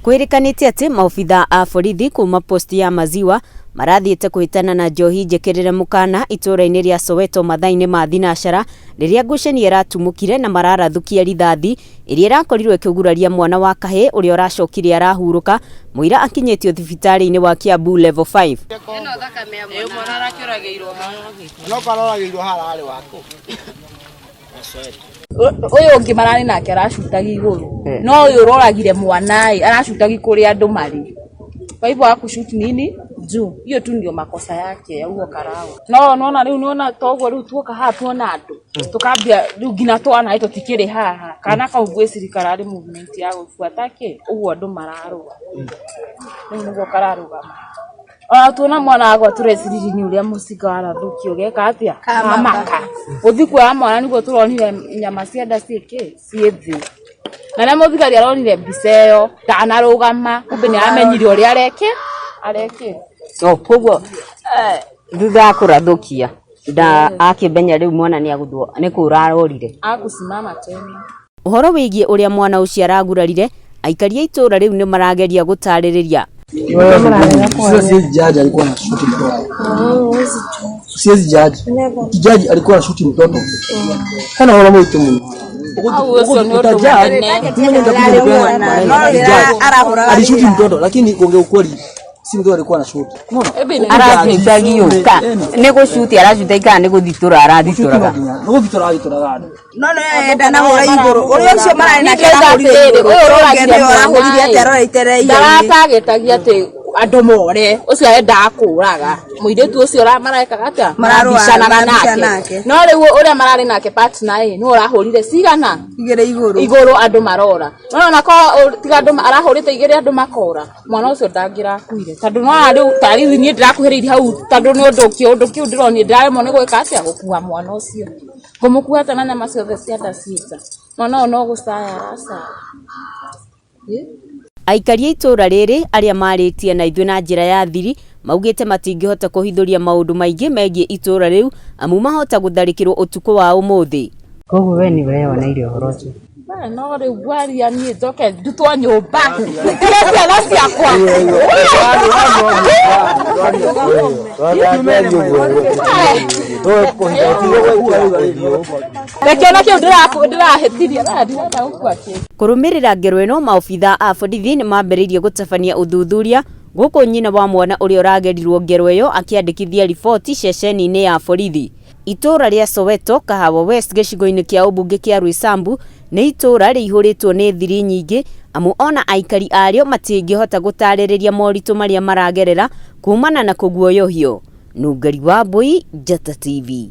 Kwĩrĩkanĩte atĩ maobithaa a borithi kuma post ya Maziwa marathiĩte kũhĩtana na njohi njĩkĩrĩre mũkana itũũra-inĩ rĩa Soweto mathaa-inĩ ma thinacara rĩrĩa ngucanio ĩratumũkire na mararathũkia rithathi ĩrĩa ĩrakorirwo ĩkĩguraria mwana wa kahĩĩ ũrĩa ũracokire arahurũka mũira akinyĩtio thibitarĩ-inĩ wa Kiambu Level 5. Ũyũ ũngĩ mararĩ nake aracutagi igũrũ, no ũyũ ũroragire mwana ĩ aracutagi kũrĩa andũ marĩ. Kwa hivyo hakushoot nini juu hiyo tu ndio makosa yake ya huo karau. No nona rĩu nona toguo rĩu tuoka haha tuona andũ tukambia rĩu nginya twana ĩ tũtikĩrĩ haha kana kau ngwĩciria kararĩ movement ya gũbuata kĩ ũguo andũ mararũa rĩu nĩguo kararũgama. Ona tuona mwana agwa tũreciririe nĩ ũrĩa mũcinga warathũkio ũgeka atĩa kamaka. Gũthiĩ kuoya mwana nĩguo tũronire nyama cia nda ciĩ kĩ ciĩ thĩ. Na rĩrĩa mũthigari aronire mbica ĩyo ndanarũgama kumbe nĩ aramenyire ũrĩa areke arekĩte. So koguo thutha wa kũrathũkia nda akĩmenya rĩu mwana nĩ agũthwo nĩ kũra arorire. Hakusimama tena. Ũhoro wĩgiĩ ũrĩa mwana ũcio aragurarire, aikari a itũũra rĩu nĩ marageria gũtarĩrĩria. Sasa siwezi judge alikuwa na shoot mtoto. Siwezi judge. Judge alikuwa na shoot mtoto. Kana wala mwitu muno. Au ũcio nĩ ũndũ mũnene. Alishuti mtoto lakini kuongea ukweli si mtoto alikuwa na shoot. Unaona? Arathutagio ka nĩ gũcuti aracutagia kana nĩ gũthitũra arathitũraga. Nĩ gũthitũra arathitũraga andũ. No nĩ ndanahũra igũrũ ũrĩa ũcio mararĩ nake Nĩ arahũrire atĩrĩrĩ, igũrũ ũyũ ũroragire ũngĩ nĩwe ũrahũrire mwana atĩ aroretere irio-inĩ. Ndaratagĩtagia atĩ andũ more ũcio arendaga kũraga mũirĩtu ũcio marekaga atĩa? Mararũa, Marabicanaga marabicana nake. nake. No rĩu ũrĩa mararĩ nake partner ĩ nĩwe ũrahũrire cigana Igĩrĩ igũrũ. Igũrũ andũ marora no ona korwo tiga andũ arahũrĩte igĩrĩ andũ makora mwana ũcio ndangĩrakuire tondũ no rĩu ta rĩu niĩ ndĩrakuhĩrĩirie hau tondũ nĩ ũndũ kĩũndũ kĩu ndĩronire ndĩraremwo nĩ gwĩka atĩa gũkua mwana ũcio ngũmũkua atĩa na nyama ciothe cia nda ciĩ nja mwana ũyũ no gũcaya aracaya. Aikari a itũũra rĩrĩ arĩa marĩtie na ithuĩ na njĩra ya thiri maugĩte matingĩhota kũhithũria maũndũ maingĩ megiĩ itũũra rĩu amu mahota gũtharĩkĩrwo ũtukũ wa ũmũthĩ. Koguo we nĩ weyoneire ũhoro ũcio? We, no rĩu ngwaria niĩ njoke ndutwo nyũmba ndige ciana ciakwa. Reke ona kĩu ndĩrahĩtirie na ndirenda gũkua kĩu. Kũrũmĩrĩra ngero ĩno maobithaa a borithi nĩ mambĩrĩirie gũtabania ũthuthuria gũkũ nyina wa mwana ũrĩa ũragerirwo ngero ĩyo akĩandĩkithia riboti ceceni-inĩ ya borithi. Itũũra rĩa Soweto, Kahawa West gĩcigo-inĩ kĩa ũmbunge kĩa Roysambu nĩ itũũra rĩihũrĩtwo nĩ thiri nyingĩ amu ona aikari arĩo matingĩhota gũtarĩrĩria moritũ marĩa maragerera kumana na kũguoyohio. Nungari wa Mbui, Njata TV.